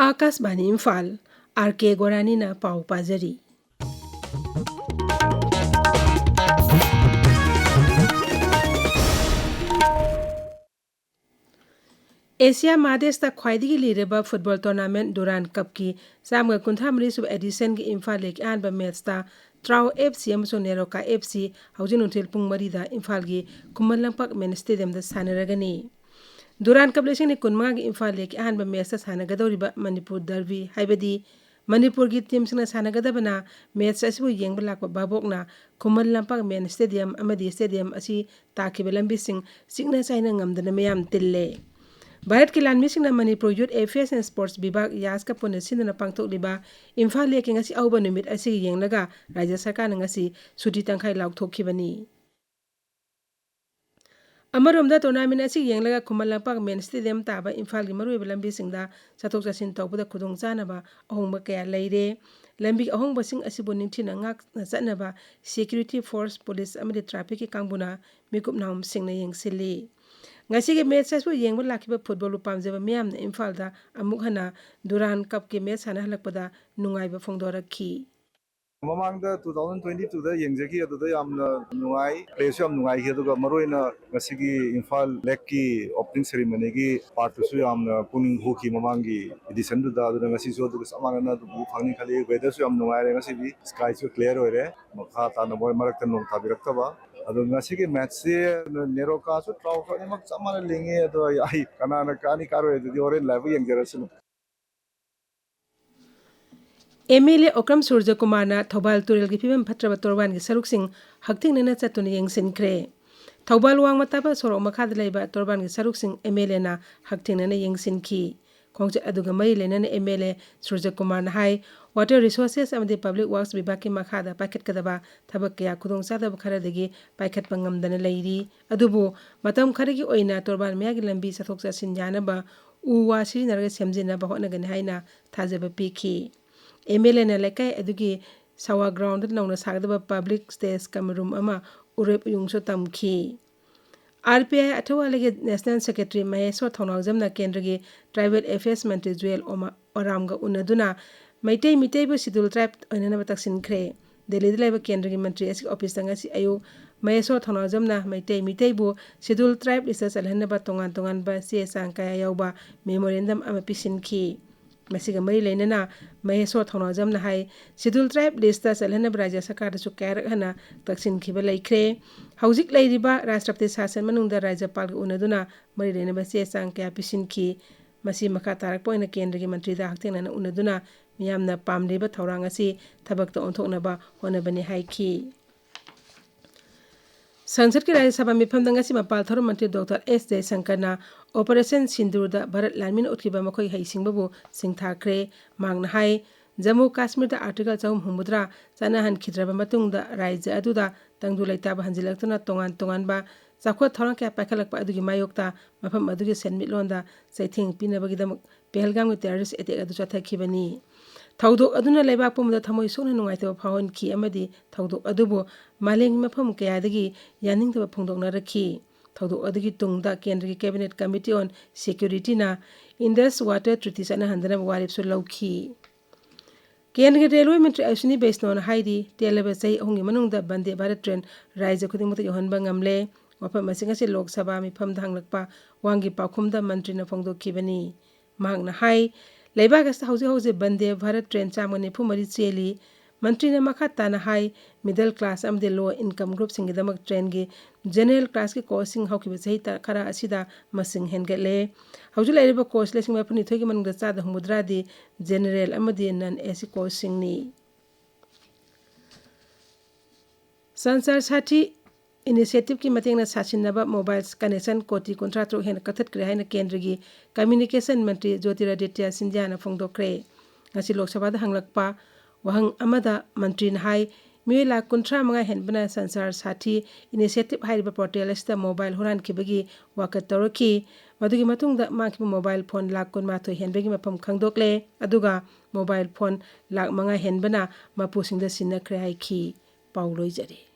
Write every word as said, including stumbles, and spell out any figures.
ꯑꯥꯀꯥꯁꯕꯥꯅꯤ Imphal, R ꯀꯦ ꯒꯣꯔꯥꯅꯤꯅ ꯄꯥꯎ ꯄꯥꯖꯔꯤ꯫ Asia ꯃꯍꯥꯗꯦꯁꯇ ꯈ꯭ꯋꯥꯏꯗꯒꯤ ꯂꯤꯔꯕ football tournament Durand ꯀꯞꯀꯤ ꯆꯥꯝꯃꯒ ꯀꯨꯟꯊ꯭ꯔꯥ ꯃꯔꯤ ꯁꯨꯕ ꯑꯦꯗꯤꯁꯟꯒꯤ ꯏꯝꯐꯥꯜ ꯂꯦꯛꯀꯤ ꯑꯍꯥꯟꯕ ꯃꯦꯠꯁꯇ ꯇ꯭ꯔꯥꯎ ꯑꯦꯐ ꯁꯤ ꯑꯃꯁꯨꯡ ꯅꯦꯔꯣꯀꯥ ꯑꯦꯐ ꯁꯤ ꯍꯧꯖꯤꯛ ꯅꯨꯡꯊꯤꯜ ꯄꯨꯡ ꯃꯔꯤꯗ ꯏꯝꯐꯥꯜꯒꯤ ꯈꯨꯃꯟ ꯂꯝꯄꯥꯛ ꯃꯦꯟ ꯁ꯭ꯇꯦꯗꯤꯌꯝꯗ ꯁꯥꯟꯅꯔꯒꯅꯤ꯫ ꯗꯨꯔꯥꯟ ꯀꯞ ꯂꯤꯁꯤꯡ ꯑꯅꯤ ꯀꯨꯟꯃꯉꯥꯒꯤ ꯏꯝꯐꯥꯜ ꯂꯦꯛꯀꯤ ꯑꯍꯥꯟꯕ ꯃꯦꯠꯁꯇ ꯁꯥꯟꯅꯒꯗꯧꯔꯤꯕ ꯃꯅꯤꯄꯨꯔ ꯗꯔꯕꯤ, ꯍꯥꯏꯕꯗꯤ ꯃꯅꯤꯄꯨꯔꯒꯤ ꯇꯤꯝꯁꯤꯡꯅ ꯁꯥꯟꯅꯒꯗꯕꯅ ꯃꯦꯠꯁ ꯑꯁꯤꯕꯨ ꯌꯦꯡꯕ ꯂꯥꯛꯄ ꯚꯥꯕꯣꯛꯅ ꯈꯨꯃꯟ ꯂꯝꯄꯥꯛ ꯃꯦꯟ ꯁ꯭ꯇꯦꯗꯤꯌꯝ ꯑꯃꯗꯤ ꯁ꯭ꯇꯦꯗꯤꯌꯝ ꯑꯁꯤ ꯇꯥꯈꯤꯕ ꯂꯝꯕꯤꯁꯤꯡ ꯆꯤꯛꯅ ꯆꯥꯏꯅ ꯉꯝꯗꯅ ꯃꯌꯥꯝ ꯇꯤꯜꯂꯦ꯫ ꯚꯥꯔꯠꯀꯤ ꯂꯥꯟꯃꯤꯁꯤꯡꯅ Manipur Youth Affairs and Sports ꯕꯤꯚꯥꯒ, ꯌꯥꯁꯀ ꯄꯨꯟꯅ ꯁꯤꯟꯗꯨꯅ ꯄꯥꯡꯊꯣꯛꯂꯤꯕ ꯏꯝꯐꯥꯜ ꯂꯦꯛꯀꯤ ꯉꯁꯤ ꯑꯍꯧꯕ ꯅꯨꯃꯤꯠ ꯑꯁꯤꯒꯤ ꯌꯦꯡꯂꯒ ꯔꯥꯖ꯭ꯌ ꯁꯔꯀꯥꯔꯅ ꯉꯁꯤ ꯁꯨꯇꯤ ꯇꯪꯈꯥꯏ ꯂꯥꯎꯊꯣꯛꯈꯤꯕꯅꯤ꯫ ꯑꯃꯔꯣꯝꯗ ꯇꯣꯔꯅꯥꯃꯦꯟ ꯑꯁꯤ ꯌꯦꯡꯂꯒ ꯈꯨꯃꯟ ꯂꯝꯄꯥꯛ ꯃꯦꯟ ꯁ꯭ꯇꯦꯗꯤꯌꯝ ꯇꯥꯕ ꯏꯝꯐꯥꯜꯒꯤ ꯃꯔꯨꯑꯣꯏꯕ ꯂꯝꯕꯤꯁꯤꯡꯗ ꯆꯠꯊꯣꯛ ꯆꯠꯁꯤꯟ ꯇꯧꯕꯗ ꯈꯨꯗꯣꯡꯆꯥꯅꯕ ꯑꯍꯣꯡꯕ ꯀꯌꯥ ꯂꯩꯔꯦ꯫ ꯂꯝꯕꯤꯒꯤ ꯑꯍꯣꯡꯕꯁꯤꯡ ꯑꯁꯤꯕꯨ ꯅꯤꯡꯊꯤꯅ ꯉꯥꯛꯅ ꯆꯠꯅꯕ ꯁꯦꯀ꯭ꯌꯨꯔꯤꯇꯤ ꯐꯣꯔꯁ, ꯄꯨꯂꯤꯁ ꯑꯃꯗꯤ ꯇ꯭ꯔꯥꯐꯤꯛꯀꯤ ꯀꯥꯡꯕꯨꯅ ꯃꯤꯀꯨꯞ ꯅꯥꯍꯨꯝꯁꯤꯡꯅ ꯌꯦꯡꯁꯤꯜꯂꯤ꯫ ꯉꯁꯤꯒꯤ ꯃꯦꯠꯁ ꯑꯁꯤꯕꯨ ꯌꯦꯡꯕ ꯂꯥꯛꯈꯤꯕ ꯐꯨꯠꯕꯣꯜꯕꯨ ꯄꯥꯝꯖꯕ ꯃꯤꯌꯥꯝꯅ ꯏꯝꯐꯥꯜꯗ ꯑꯃꯨꯛ ꯍꯟꯅ ꯗꯨꯔꯥꯟ ꯀꯞꯀꯤ ꯃꯦꯠꯁ ꯁꯥꯟꯅꯍꯜꯂꯛꯄꯗ ꯅꯨꯡꯉꯥꯏꯕ ꯐꯣꯡꯗꯣꯔꯛꯈꯤ꯫ ꯃꯃꯥꯡꯗ two thousand twenty twoꯗ ꯌꯦꯡꯖꯈꯤ, ꯑꯗꯨꯗ ꯌꯥꯝꯅ ꯅꯨꯡꯉꯥꯏ, ꯄ꯭ꯂꯦꯁꯨ ꯌꯥꯝ ꯅꯨꯡꯉꯥꯏꯈꯤ꯫ ꯑꯗꯨꯒ ꯃꯔꯨꯑꯣꯏꯅ ꯉꯁꯤꯒꯤ ꯏꯝꯐꯥꯜ ꯂꯦꯛꯀꯤ ꯑꯣꯄꯅꯤꯡ ꯁꯦꯔꯤꯃꯣꯅꯤꯒꯤ ꯄꯥꯔꯠꯇꯨꯁꯨ ꯌꯥꯝꯅ ꯄꯨꯛꯅꯤꯡ ꯍꯨꯈꯤ꯫ ꯃꯃꯥꯡꯒꯤ ꯏꯗꯤꯁꯟꯗꯨꯗ, ꯑꯗꯨꯅ ꯉꯁꯤꯁꯨ ꯑꯗꯨꯒ ꯆꯞ ꯃꯥꯟꯅꯅ ꯑꯗꯨꯝ ꯎꯕ ꯐꯪꯅꯤ ꯈꯜꯂꯤ꯫ ꯋꯦꯗꯔꯁꯨ ꯌꯥꯝ ꯅꯨꯡꯉꯥꯏꯔꯦ ꯉꯁꯤꯗꯤ, ꯁ꯭ꯀꯥꯏꯁꯨ ꯀ꯭ꯂꯤꯌꯥꯔ ꯑꯣꯏꯔꯦ, ꯃꯈꯥ ꯇꯥꯅ ꯃꯣꯏ ꯃꯔꯛꯇ ꯅꯣꯡ ꯇꯥꯕꯤꯔꯛꯇꯕ꯫ ꯑꯗꯣ ꯉꯁꯤꯒꯤ ꯃꯦꯠꯁꯁꯤ ꯅꯦꯔꯣꯀꯥꯁꯨ ꯇ꯭ꯔꯥꯎꯁꯨ ꯑꯅꯤꯃꯛ ꯆꯞ ꯃꯥꯟꯅ ꯂꯤꯡꯉꯤ꯫ ꯑꯗꯣ ꯑꯩ ꯀꯅꯥꯅ ꯀꯥꯅꯤ ꯀꯥꯔꯣꯏ ꯑꯗꯨꯗꯤ ꯍꯣꯔꯦꯟ ꯂꯥꯏꯕ ꯌꯦꯡꯖꯔꯁꯅꯨ꯫ ꯑꯦꯝ ꯑꯦꯜ ꯑꯦ ꯑꯣꯀ꯭ꯔꯝ ꯁꯨꯔꯖꯀꯨꯃꯥꯔꯅ ꯊꯧꯕꯥꯜ ꯇꯨꯔꯦꯜꯒꯤ ꯐꯤꯕꯝ ꯐꯠꯇ꯭ꯔꯕ ꯇꯣꯔꯕꯥꯟꯒꯤ ꯁꯔꯨꯛꯁꯤꯡ ꯍꯛꯊꯦꯡꯅꯅ ꯆꯠꯇꯨꯅ ꯌꯦꯡꯁꯤꯟꯈ꯭ꯔꯦ꯫ ꯊꯧꯕꯥꯜ ꯋꯥꯡꯃ ꯇꯥꯕ ꯁꯣꯔꯣꯛ ꯃꯈꯥꯗ ꯂꯩꯕ ꯇꯣꯔꯕꯥꯟꯒꯤ ꯁꯔꯨꯛꯁꯤꯡ ꯑꯦꯝ ꯑꯦꯜ ꯑꯦꯅ ꯍꯛꯊꯦꯡꯅꯅ ꯌꯦꯡꯁꯤꯟꯈꯤ꯫ ꯈꯣꯡꯆꯠ ꯑꯗꯨꯒ ꯃꯔꯤ ꯂꯩꯅꯅ ꯑꯦꯝ ꯑꯦꯜ ꯑꯦ ꯁꯨꯔꯖꯀꯨꯃꯥꯔꯅ ꯍꯥꯏ, ꯋꯥꯇꯔ ꯔꯤꯁꯣꯔꯁꯦꯁ ꯑꯃꯗꯤ ꯄꯕ꯭ꯂꯤꯛ ꯋꯥꯔꯛꯁ ꯕꯤꯚꯥꯒꯀꯤ ꯃꯈꯥꯗ ꯄꯥꯏꯈꯠꯀꯗꯕ ꯊꯕꯛ ꯀꯌꯥ ꯈꯨꯗꯣꯡꯆꯥꯗꯕ ꯈꯔꯗꯒꯤ ꯄꯥꯏꯈꯠꯄ ꯉꯝꯗꯅ ꯂꯩꯔꯤ꯫ ꯑꯗꯨꯕꯨ ꯃꯇꯝ ꯈꯔꯒꯤ ꯑꯣꯏꯅ ꯇꯣꯔꯕꯥꯟ ꯃꯌꯥꯒꯤ ꯂꯝꯕꯤ ꯆꯠꯊꯣꯛ ꯆꯠꯁꯤꯟ ꯌꯥꯅꯕ ꯎ ꯋꯥ ꯁꯤꯖꯤꯟꯅꯔꯒ ꯁꯦꯝꯖꯤꯟꯅꯕ ꯍꯣꯠꯅꯒꯅꯤ ꯍꯥꯏꯅ ꯊꯥꯖꯕ ꯄꯤꯈꯤ꯫ ꯑꯦꯝ ꯑꯦꯜ ꯑꯦꯅ ꯂꯩꯀꯥꯏ ꯑꯗꯨꯒꯤ ꯁꯋꯥ ꯒ꯭ꯔꯥꯎꯟꯗ ꯅꯧꯅ ꯁꯥꯒꯗꯕ ꯄꯕ꯭ꯂꯤꯛ ꯁ꯭ꯇꯦꯖ ꯀꯝ ꯔꯨꯝ ꯑꯃ ꯎꯔꯦꯞ ꯎꯌꯨꯡꯁꯨ ꯇꯝꯈꯤ꯫ ꯑꯥꯔ ꯄꯤ ꯑꯥꯏ ꯑꯊꯋꯥꯂꯤꯒꯤ ꯅꯦꯁꯅꯦꯜ ꯁꯦꯀ꯭ꯔꯦꯇꯔꯤ ꯃꯍꯦꯁꯣꯔ ꯊꯧꯅꯥꯎꯖꯝꯅ ꯀꯦꯟꯗ꯭ꯔꯒꯤ ꯇ꯭ꯔꯥꯏꯕꯦꯜ ꯑꯦꯐꯤꯌꯔꯁ ꯃꯟꯇ꯭ꯔꯤ ꯖꯨꯑꯦꯜ ꯑꯣꯃ-, ꯑꯣꯔꯥꯝꯒ ꯎꯅꯗꯨꯅ ꯃꯩꯇꯩ ꯃꯤꯇꯩꯕꯨ ꯁꯦꯗ꯭ꯌꯨꯜ ꯇ꯭ꯔꯥꯏꯕ ꯑꯣꯏꯅꯅꯕ ꯇꯛꯁꯤꯟꯈ꯭ꯔꯦ꯫ ꯗꯦꯜꯂꯤꯗ ꯂꯩꯕ ꯀꯦꯟꯗ꯭ꯔꯒꯤ ꯃꯟꯇ꯭ꯔꯤ ꯑꯁꯤꯒꯤ ꯑꯣꯐꯤꯁꯇ ꯉꯁꯤ ꯑꯌꯨꯛ ꯃꯍꯦꯁꯣꯔ ꯊꯧꯅꯥꯎꯖꯝꯅ ꯃꯩꯇꯩ ꯃꯤꯇꯩꯕꯨ ꯁꯦꯗ꯭ꯌꯨꯜ ꯇ꯭ꯔꯥꯏꯕ ꯂꯤꯁꯇ ꯆꯜꯍꯟꯅꯕ ꯇꯣꯉꯥꯟ ꯇꯣꯉꯥꯟꯕ ꯆꯦ ꯆꯥꯡ ꯀꯌꯥ ꯌꯥꯎꯕ ꯃꯦꯃꯣꯔꯦꯟꯗꯝ ꯑꯃ ꯄꯤꯁꯤꯟꯈꯤ꯫ ꯃꯁꯤꯒ ꯃꯔꯤ ꯂꯩꯅꯅ ꯃꯍꯦꯁꯣꯔ ꯊꯧꯅꯥꯎꯖꯝꯅ ꯍꯥꯏ, ꯁꯦꯗ꯭ꯌꯨꯜ ꯇ꯭ꯔꯥꯏꯕ ꯂꯤꯁꯇ ꯆꯜꯍꯟꯅꯕ ꯔꯥꯖ꯭ꯌ ꯁꯔꯀꯥꯔꯗꯁꯨ ꯀꯌꯥꯔꯛ ꯍꯟꯅ ꯇꯛꯁꯤꯟꯈꯤꯕ ꯂꯩꯈ꯭ꯔꯦ꯫ ꯍꯧꯖꯤꯛ ꯂꯩꯔꯤꯕ ꯔꯥꯁꯇ꯭ꯔꯄꯇꯤ ꯁꯥꯁꯟ ꯃꯅꯨꯡꯗ ꯔꯥꯖ꯭ꯌꯄꯥꯜꯒ ꯎꯅꯗꯨꯅ ꯃꯔꯤ ꯂꯩꯅꯕ ꯆꯦ ꯆꯥꯡ ꯀꯌꯥ ꯄꯤꯁꯤꯟꯈꯤ꯫ ꯃꯁꯤ ꯃꯈꯥ ꯇꯥꯔꯛꯄ ꯑꯣꯏꯅ ꯀꯦꯟꯗ꯭ꯔꯒꯤ ꯃꯟꯇ꯭ꯔꯤꯗ ꯍꯛꯊꯦꯡꯅꯅ ꯎꯅꯗꯨꯅ ꯃꯤꯌꯥꯝꯅ ꯄꯥꯝꯂꯤꯕ ꯊꯧꯔꯥꯡ ꯑꯁꯤ ꯊꯕꯛꯇ ꯑꯣꯟꯊꯣꯛꯅꯕ ꯍꯣꯠꯅꯕꯅꯤ ꯍꯥꯏꯈꯤ꯫ ꯁꯪꯁꯠꯀꯤ ꯔꯥꯖ꯭ꯌ ꯁꯚꯥ ꯃꯤꯐꯝꯗ ꯉꯁꯤ ꯃꯄꯥꯜ ꯊꯧꯔꯝ ꯃꯟꯇ꯭ꯔꯤ ꯗꯣꯛꯇꯔ ꯑꯦꯁ ꯖꯌꯁꯪꯀꯔꯅ ꯑꯣꯄꯔꯦꯁꯟ ꯁꯤꯟꯗꯨꯔꯗ ꯚꯥꯔꯠ ꯂꯥꯟꯃꯤꯅ ꯎꯠꯈꯤꯕ ꯃꯈꯣꯏꯒꯤ ꯍꯩꯁꯤꯡꯕꯕꯨ ꯁꯤꯡꯊꯥꯈ꯭ꯔꯦ꯫ ꯃꯍꯥꯛꯅ ꯍꯥꯏ, ꯖꯝꯃꯨ ꯀꯥꯁꯃꯤꯔꯗ ꯑꯥꯔꯇꯤꯀꯜ ꯆꯍꯨꯝ ꯍꯨꯝꯐꯨꯇꯔꯥ ꯆꯠꯅꯍꯟꯈꯤꯗ꯭ꯔꯕ ꯃꯇꯨꯡꯗ ꯔꯥꯖ꯭ꯌ ꯑꯗꯨꯗ ꯇꯪꯗꯨ ꯂꯩꯇꯥꯕ ꯍꯟꯖꯤꯜꯂꯛꯇꯨꯅ ꯇꯣꯉꯥꯟ ꯇꯣꯉꯥꯟꯕ ꯆꯥꯎꯈꯠ ꯊꯧꯔꯥꯡ ꯀꯌꯥ ꯄꯥꯏꯈꯠꯂꯛꯄ ꯑꯗꯨꯒꯤ ꯃꯥꯌꯣꯛꯇ ꯃꯐꯝ ꯑꯗꯨꯒꯤ ꯁꯦꯟꯃꯤꯠꯂꯣꯟꯗ ꯆꯩꯊꯦꯡ ꯄꯤꯅꯕꯒꯤꯗꯃꯛ ꯄꯦꯍꯜꯒꯥꯝꯒꯤ ꯇꯦꯔꯣꯔꯤꯁ꯭ꯠ ꯑꯦꯇꯦꯛ ꯑꯗꯨ ꯆꯠꯊꯈꯤꯕꯅꯤ꯫ ꯊꯧꯗꯣꯛ ꯑꯗꯨꯅ ꯂꯩꯕꯥꯛ ꯄꯨꯝꯕꯗ ꯊꯃꯣꯏ ꯁꯣꯛꯅ ꯅꯨꯡꯉꯥꯏꯇꯕ ꯐꯥꯎꯍꯟꯈꯤ ꯑꯃꯗꯤ ꯊꯧꯗꯣꯛ ꯑꯗꯨꯕꯨ ꯃꯥꯂꯦꯝꯒꯤ ꯃꯐꯝ ꯀꯌꯥꯗꯒꯤ ꯌꯥꯅꯤꯡꯗꯕ ꯐꯣꯡꯗꯣꯛꯅꯔꯛꯈꯤ꯫ ꯊꯧꯗꯣꯛ ꯑꯗꯨꯒꯤ ꯇꯨꯡꯗ ꯀꯦꯟꯗ꯭ꯔꯒꯤ Cabinet Committee on Security ꯅ Indus Water Treaty ꯆꯠꯅꯍꯟꯗꯅꯕ ꯋꯥꯔꯦꯞꯁꯨ ꯂꯧꯈꯤ꯫ ꯀꯦꯟꯗ꯭ꯔꯒꯤ ꯔꯦꯜꯋꯦ ꯃꯟꯇ꯭ꯔꯤ ꯑꯁ꯭ꯋꯤꯅꯤ ꯕꯩꯁꯅꯣꯅ ꯍꯥꯏꯔꯤ, ꯇꯦꯜꯂꯕ ꯆꯍꯤ ꯑꯍꯨꯝꯒꯤ ꯃꯅꯨꯡꯗ ꯕꯟꯗꯦ ꯚꯥꯔꯠ ꯇ꯭ꯔꯦꯟ ꯔꯥꯖ꯭ꯌ ꯈꯨꯗꯤꯡꯃꯛꯇ ꯌꯧꯍꯟꯕ ꯉꯝꯂꯦ꯫ ꯋꯥꯐꯝ ꯑꯁꯤ ꯉꯁꯤ ꯂꯣꯛ ꯁꯚꯥ ꯃꯤꯐꯝꯗ ꯍꯪꯂꯛꯄ ꯋꯥꯍꯪꯒꯤ ꯄꯥꯎꯈꯨꯝꯗ ꯃꯟꯇ꯭ꯔꯤꯅ ꯐꯣꯡꯗꯣꯛꯈꯤꯕꯅꯤ꯫ ꯃꯍꯥꯛꯅ ꯍꯥꯏ, ꯂꯩꯕꯥꯛ ꯑꯁꯤꯗ ꯍꯧꯖꯤꯛ ꯍꯧꯖꯤꯛ ꯕꯟꯗꯦ ꯚꯥꯔꯠ ꯇ꯭ꯔꯦꯟ ꯆꯥꯝꯃ ꯅꯤꯐꯨ ꯃꯔꯤ ꯆꯦꯜꯂꯤ꯫ ꯃꯟꯇ꯭ꯔꯤꯅ ꯃꯈꯥ ꯇꯥꯅ ꯍꯥꯏ, ꯃꯤꯗꯜ ꯀ꯭ꯂꯥꯁ ꯑꯃꯗꯤ ꯂꯣ ꯏꯟꯀꯝ ꯒ꯭ꯔꯨꯞꯁꯤꯡꯒꯤꯗꯃꯛ ꯇ꯭ꯔꯦꯟꯒꯤ ꯖꯦꯅꯦꯔꯦꯜ ꯀ꯭ꯂꯥꯁꯀꯤ ꯀꯣꯆꯁꯤꯡ ꯍꯧꯈꯤꯕ ꯆꯍꯤ ꯇ-, ꯈꯔ ꯑꯁꯤꯗ ꯃꯁꯤꯡ ꯍꯦꯟꯒꯠꯂꯦ꯫ ꯍꯧꯖꯤꯛ ꯂꯩꯔꯤꯕ ꯀꯣꯆ ꯂꯤꯁꯤꯡ ꯃꯔꯤꯐꯨꯅꯤꯊꯣꯏꯒꯤ ꯃꯅꯨꯡꯗ ꯆꯥꯗ ꯍꯨꯝꯐꯨꯇꯔꯥꯗꯤ ꯖꯦꯅꯦꯔꯦꯜ ꯑꯃꯗꯤ ꯅꯟ ꯑꯦ ꯁꯤ ꯀꯣꯆꯁꯤꯡꯅꯤ꯫ ꯁꯟꯆꯥꯔ ꯁꯥꯊꯤ ꯏꯅꯤꯁꯤꯌꯦꯇꯤꯚꯀꯤ ꯃꯇꯦꯡꯅ ꯁꯥꯁꯤꯟꯅꯕ ꯃꯣꯕꯥꯏꯜ ꯀꯅꯦꯛꯁꯟ ꯀꯣꯇꯤ ꯀꯨꯟꯊ꯭ꯔꯥ ꯇꯔꯨꯛ ꯍꯦꯟꯅ ꯀꯛꯊꯠꯈ꯭ꯔꯦ ꯍꯥꯏꯅ ꯀꯦꯟꯗ꯭ꯔꯒꯤ ꯀꯝꯃ꯭ꯌꯨꯅꯤꯀꯦꯁꯟ ꯃꯟꯇ꯭ꯔꯤ ꯖꯣꯇꯤꯔꯥꯗꯤꯇ꯭ꯌ ꯁꯤꯟꯙ꯭ꯌꯥꯅ ꯐꯣꯡꯗꯣꯛꯈ꯭ꯔꯦ꯫ ꯉꯁꯤ ꯂꯣꯛ ꯁꯚꯥꯗ ꯍꯪꯂꯛꯄ ꯋꯥꯍꯪ ꯑꯃꯗ ꯃꯟꯇ꯭ꯔꯤꯅ ꯍꯥꯏ, ꯃꯤꯑꯣꯏ ꯂꯥꯈ ꯀꯨꯟꯊ꯭ꯔꯥ ꯃꯉꯥ ꯍꯦꯟꯕꯅ ꯁꯟꯆꯥꯔ ꯁꯥꯊꯤ ꯏꯅꯤꯁꯤꯌꯦꯇꯤꯚ ꯍꯥꯏꯔꯤꯕ ꯄꯣꯔꯇꯦꯜ ꯑꯁꯤꯗ ꯃꯣꯕꯥꯏꯜ ꯍꯨꯔꯥꯟꯈꯤꯕꯒꯤ ꯋꯥꯀꯠ ꯇꯧꯔꯛꯈꯤ꯫ ꯃꯗꯨꯒꯤ ꯃꯇꯨꯡꯗ ꯃꯥꯡꯈꯤꯕ ꯃꯣꯕꯥꯏꯜ ꯐꯣꯟ ꯂꯥꯈ ꯀꯨꯟꯃꯥꯊꯣꯏ ꯍꯦꯟꯕꯒꯤ ꯃꯐꯝ ꯈꯪꯗꯣꯛꯂꯦ꯫ ꯑꯗꯨꯒ ꯃꯣꯕꯥꯏꯜ ꯐꯣꯟ ꯂꯥꯈ ꯃꯉꯥ ꯍꯦꯟꯕꯅ ꯃꯄꯨꯁꯤꯡꯗ ꯁꯤꯟꯅꯈ꯭ꯔꯦ ꯍꯥꯏꯈꯤ꯫ ꯄꯥꯎ ꯂꯣꯏꯖꯔꯦ꯫